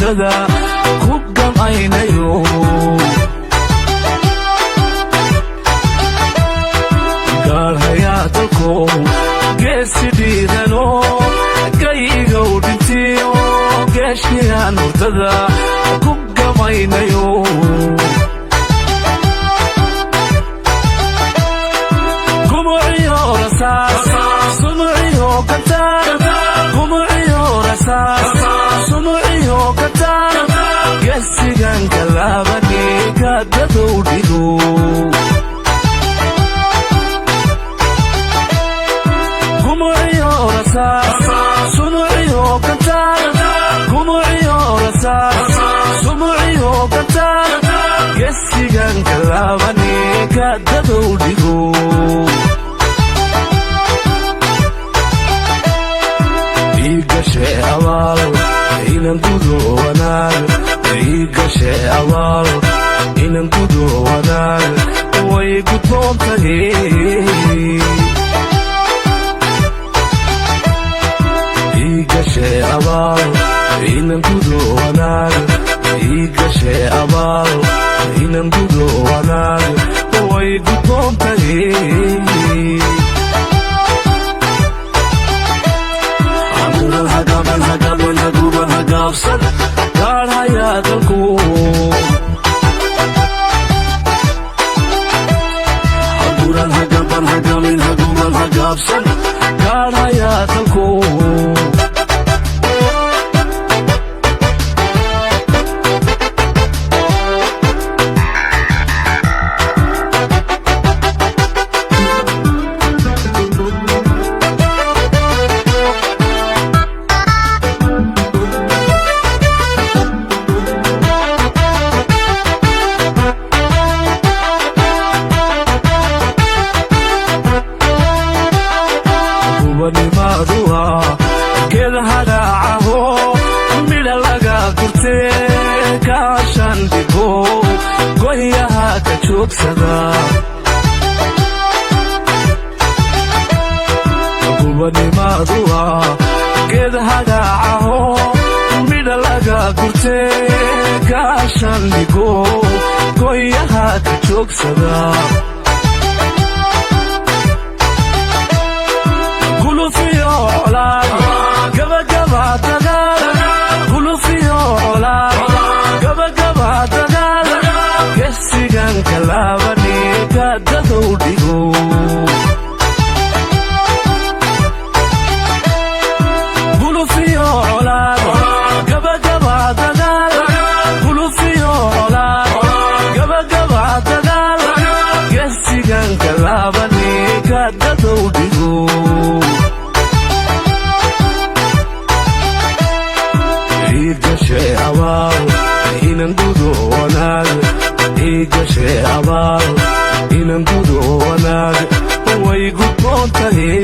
hurdada ku gamaynayo. Gaadhayaa dalko geesi dhiirano, gayigow dhintiyo geeshiyaan hurdada ku gamaynayo. Gumuciyo rasaas, sumuciyo gantaal, gumuciyo rasaas, sumuciyo gantaal, geesigan kalaabani gaadadow dhigo. Gumuciyo rasaas, sumuciyo gantaal, gumuciyo rasaas, sumuciyo gantaal, geesigan kalaabani gaadadow dhigo. Iigashe abaal inan gudo wanaag, iigashe abaal inan gudo wanaag, way gudboon tahay. Iigashe abaal inan gudo wanaag, iigashe abaal inan gudo wanaag, way gudboon tahay. Haguran hagaban hagaban haguban hagaabsan, gaadhayaa dalku. Haguran hagaban hagamin haguban hagaabsan, gaadhayaa dalku. Gubanimaduwa geed hadhaacaho midha laga gurtee, gaashan dhigo gohyaha ka joogsada. Gubanimaduwa geed hadhaacaho midha laga gurtee, gaashan dhigo gohyaha ka joogsada. Gulufiyo colaad gabagaba dagaal, gulufiyo colaad gabagaba dagaal, gesigan kalaabani gaadadow dhigo. Gulufiyo colaad gabagaba dagaal, gulufiyo colaad gabagaba dagaal, gesigan kalaabani gaadadow dhigo. Iigashe abaal inan gudo wanaag, iigashe abaal inan gudo wanaag, way gudboon tahay.